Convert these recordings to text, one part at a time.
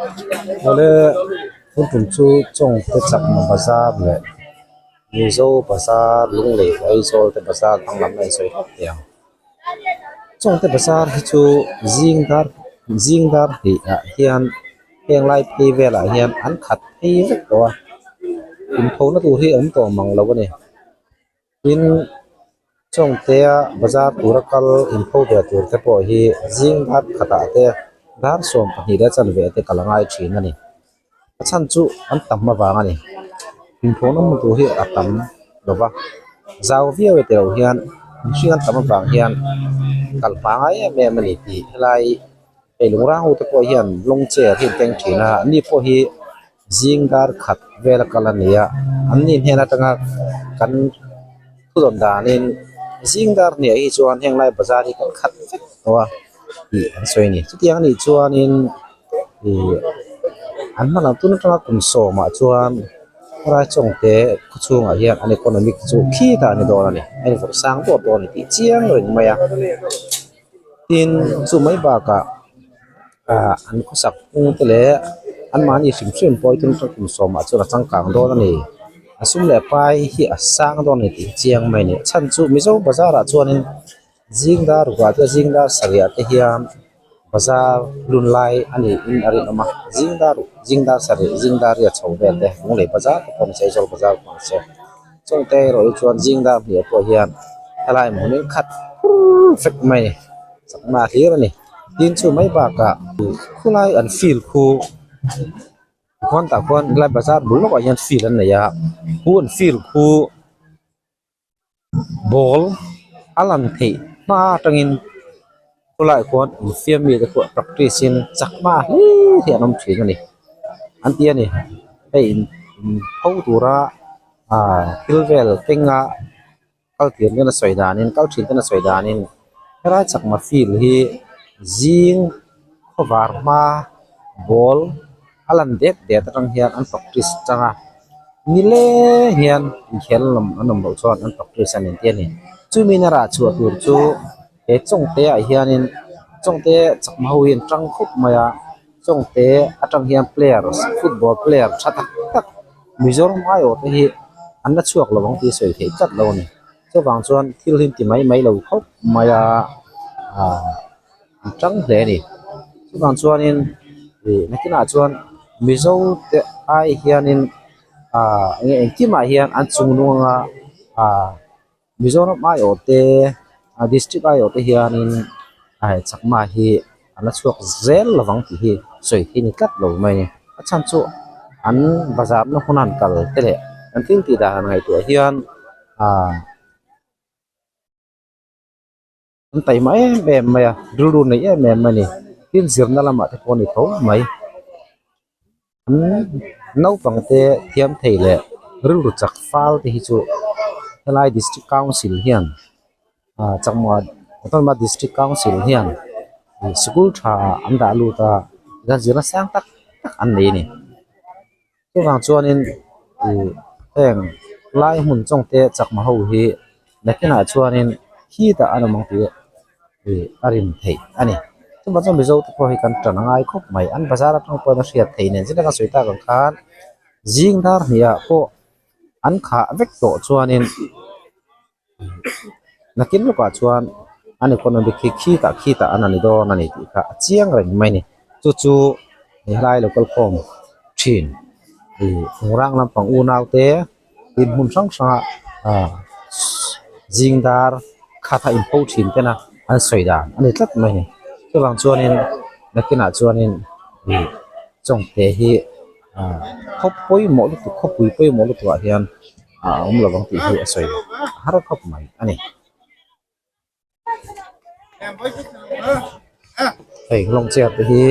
Awle tun tum chu Chawngte chakma bazar leh Mizo bazar Lunglei Aizawl te bazar danglam a insawi hlawk thei ang. Chawngte bazar hi chu zing dar zing dar hnih ah hian heng lai phei velah hian an khat phei vek tawh a inpho na tur hi a awm tawh mang lo a ni. Tin Chawngtea bazar tura kal inpho ve tur te pawh hi zing dar khatah te dar 12 leh chanve te kal a ngai thin a ni. A chhan chu an tam avang a ni. Inpho na hmun tur hi a tam lo va zau viau e tilo hian mihring an tam avang hian kal hma ngai em em a ni tih helai hei lungrang ho te pawh hian lawng chair hi an keng thin a ani pawh hi zing dar khat vel a kal a ni a an ni hnen atanga kan thu dawn danin zing dar hniah hi chuan heng lai bazar hi kan khat vek tawh a tih an sawi a ni chutiang anih chuanin ih an hman ang tun atanga kum sawmah chuan helai Chawngte khaw chhungah hian an economic chu khitah a ni dawn a ni a invawrh sang dawt dawn a ni tih chiang reng mai a tin chu mai bakah ah an khawsak phung te leh anmahni hrim hrim pawh hi tun atang kum sawmah chuan a changkang dawn a ni a sum leh pai hi a sang dawn a ni tih chiang mai a ni a chhan chu Mizo bazar ah chuanin zing dar ruah te zing dar sarih ah te hian bazar lun lai a niin a rinawm a zing dar zing dar sarih zing dar riat chho vel te Lunglei bazar te pawh ni se Aizawl bazar pawh ni se chungte erawh hi chuan zing dar hniah pawh hian helai hmunin khat pur vek mai a ni chakna a hlir a ni tin chu mai bakah khulai an field khu khuan tah khuan helai bazar bul lawkah hian field an nei a khu an field khu. Ball a lan theih hma atangin khawlaiah khuan infiam mi te pawh practice in chakma hlir hi an awm thin a ni an ti a ni hei in pho tura ah thil vel kenga kal tir ten a sawi danin kal thin ten a sawi danin helai chakma field hi zing khawvar hma ball a lan det det atang hian an practice tang a nileng hian inkhel lam an awm loh chuan an practice a ni tih a ni chumi na rah chhuah tur chu he chawngte ah hianin chawngte chakma ho hi an tang khawp mai a chawngte atang hian players football player tha tak tak Mizoram aiawh te hi an la chhuak lo ang tih a sawi theih tlat lo a ni chuvang chuan thil hi an ti mai mai lo khawp mai a ah an tang hle a ni chuvang chuanin ih nakinah chuan mizo te ai hianin ah eng engkimah hian an chung nung anga ah Mizoram aiawh te ah district aiawh te hianin ah chakma hi an la chhuak zel lovang tih hi sawi theih a ni tlat lo mai a ni a chhan chu an bazar na huna an kal te leh an thil tih dan han ngaihtuah hian ah. An taima em em mai a rilru nei em em a ni tin zirna lamah te pawh a ni tho mai an naupang te thiam thei leh rilru chak fal te hi chu helai district council hian ah chakma Chakma district council hian sikul tha an dah lut a tihian zirna sang tak tak an nei a ni chuvang chuanin ih heng lai hmun chawngte chakma ho hi nakinah chuanin khitah an awm ang tih ih a rin theih a ni chuvang chuan mizo te pawh hi kan tan a ngai khawp mai an bazar atang pawhin a hriat theih nen zet a sawi tak ang khan zing dar hniah pawh an khah vek tawh chuanin nakin lawkah chuan an economic hi khitah khitah an ani dawn a ni tih kha a chiang reng mai a ni chu chu helai lo kal khawm thin ih rang lampang unau te. tin hmun hrang hranga ah zing dar khat a inpho thin te na an sawi dan a ni tlat mai a ni chuvang chuanin nakinah chuanin ih chawngte hi ah khaw pawimawh lutuk khawpui pawimawh lutuk ah hian a awm lo ang tih hi a sawi har khawp mai a ni. Hei lawng chair te hi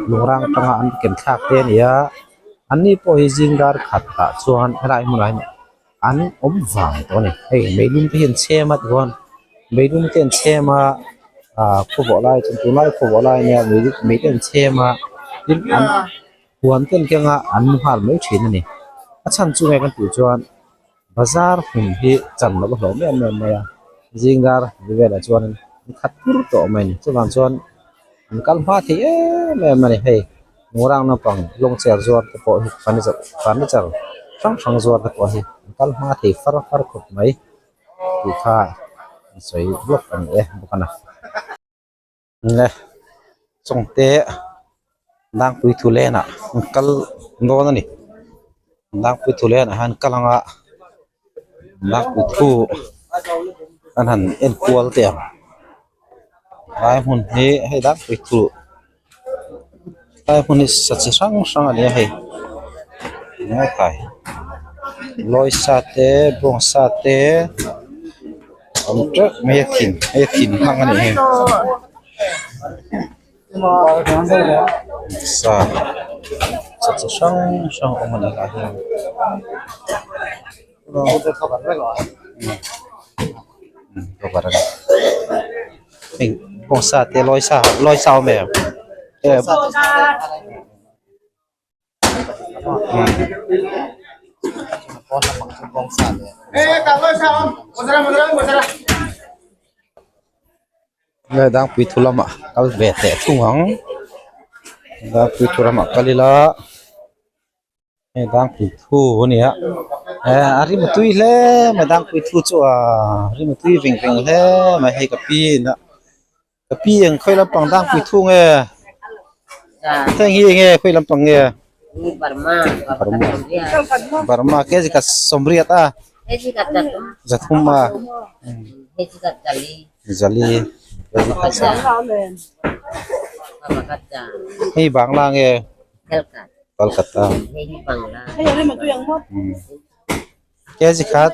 lungrang atanga an ken thlak te a ni a an ni pawh hi zing dar khat ah chuan helai hmunah hian an awm vang tawh a ni hei meilum te hi an chhem a tichuan meilum te an chhem a ah khawvawh lai chuan tunlai khawvawh lai ania mei te an chhem a tin an huan te an keng a an mu nghal mai thin a ni a chhan chu nge kan tih chuan. Bazar hmun hi chan loh a hlawm em em mai a zing dar velah chuan an khat pur tawh mai a ni chuvang chuan an kal hma thei em em a ni hei. Murang naupang lawng chair zuar te pawh hi furniture furniture hrang hrang zuar te pawh hi an kal hma thei far far khawp mai tih kha an sawi lawk a ni e bawk a na. Le chawngte dangpui thu lenah an kal dawn a ni dangpui thu lenah hian kal anga dangpui thu an han en kual teh ang lai hmun hi hei dangpui thu lai hmun hi sa chi hrang hrang a ni a hei ngaithai lawisa te bawngsa te a awm teuh mai a thin hei a thin hmang a nih hi sa sa chi hrang hrang a awm a ni lah hian. Hei bawngsa te lawisa lawisa a awm em nge dangpui thu lamah kal ve teh thung ang dangpui thu lamah kal ila. Hei dangpui thu a ni a eh a rim a tui hle mai dangpui thu chu aaa rim a tui veng veng hle mai hei ka pi in a ka pi eng khawi lampang dangpui thu nge heng hi eng nge khawi lampang nge Burma ke zika sawmriat a zathum a zali hei bangla nge. Kolkata kg khat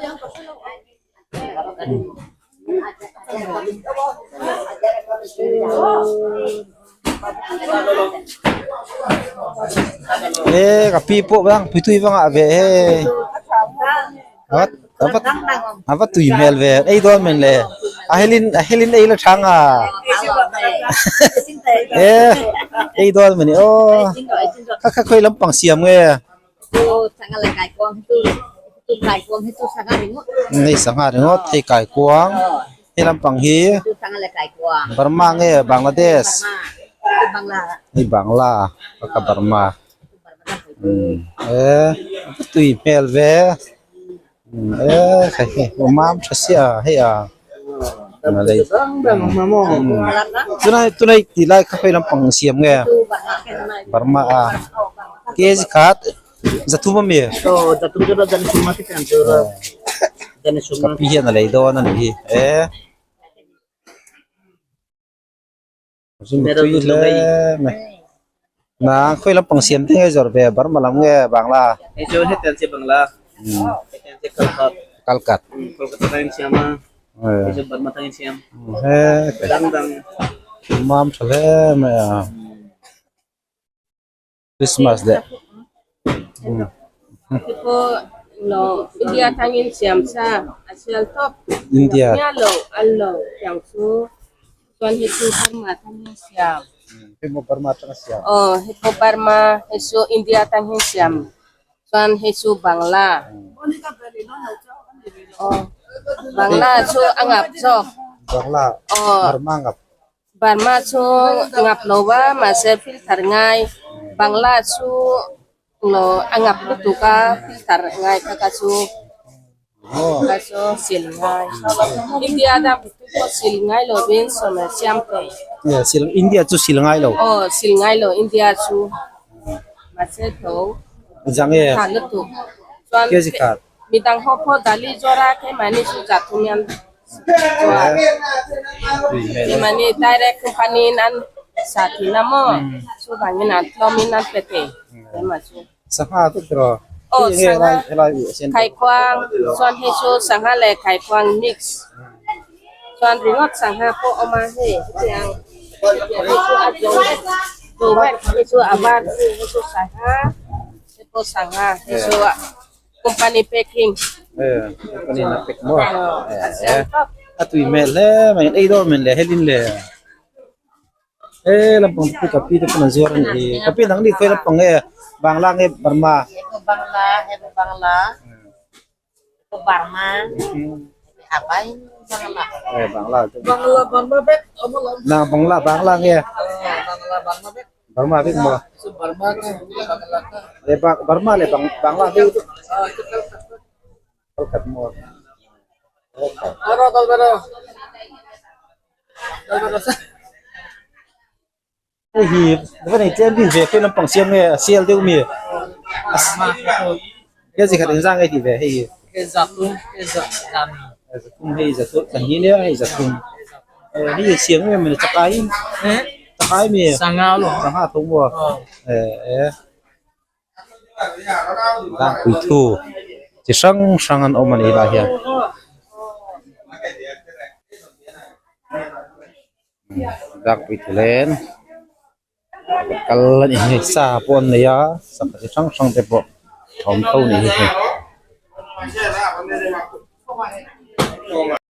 e ka pi pawh bang pui tui vangah ve hei a va a va tui hmel ve ei dawn men le a helin a helin ei la chang a e ei dawn mawni aw kha kha khawi lampang siam nge hei sangha ringawt hei kaikuang hei lampang hi Burma nge Bangladesh hei Bangla baka Burma. E tui hmel ve e hei hei mam tha sia hei a tunai tunai tih lai kha khawi lampang siam nge Burma a kg khat zathum ami ka pi hian a lei dawn a nih hi e. Tui hle mai na khawi lampang siam te nge zawrh ve Burma lam nge Bangla Kalkat mam tha hle mai a Christmas leh India Chuan hei chu Burma atang hian siam. Hei maw Burma atanga siam. Aw hei pawh Burma hei chu India atang hian siam chuan hei chu Bangla. Aw Bangla chu a ngap zawk. Bangla Burma ngap. Burma chu ngap lo va mahse filter ngai Bangla chu lo a ngap lutuk a filter ngai kha kha chu kha chu sil ngai India dang pitu pawh sil ngai lo vin sawm siam thei sil India chu sil ngai lo aw sil ngai lo India chu mahse tho zang e tha lutuk chuan kg khat midang ho pawh dali zawra keimahni chu zah thum hian chuan keimahni direct company in an sa thin a maw chuvangin an tlawmin an pe thei keimah chu. Sangha te tiraw aw sangha kaikuang chuan hei chu sangha leh kaikuang mix chuan ringawt sangha pawh a awm a hei hetiang hei chu a zo vek zo vek hei chu a var chu hei chu sangha hei pawh sangha hei chu a. Company packing. Eh, company na pack maw? Eh, a tui hmel hle mai, ei dawn men le helin le. Eh, lampang pu ka pi te pawn an zuar a nih hi. Ka pi nang ni khawi lampang nge Bangla nge Burma? Hebo Bangla, hebo Bangla, hebo Burma, apai Bangla. Eh, Bangla. Bangla, Burma bek. Na Bangla, Bangla nge? Bangla, Burma bek. Burma vek maw le bak Burma leh bang Bangla vek kal khat maw hei hi va nei tlem bik ve khawi lampang siam nge a sial deuh mi a zikhat engzah nge tih ve hei hi zathum hei zathum pahnih nia hei zathum hei hi siam em em chakai chakai mi sangha tho maw eh tlangpui thu chi hrang hrang an awm a ni helaiah hian. Tlangpui thu len kal a ni hei sa pawh an nei a sangha chi hrang hrang te pawh a awm tho a ni hi hei.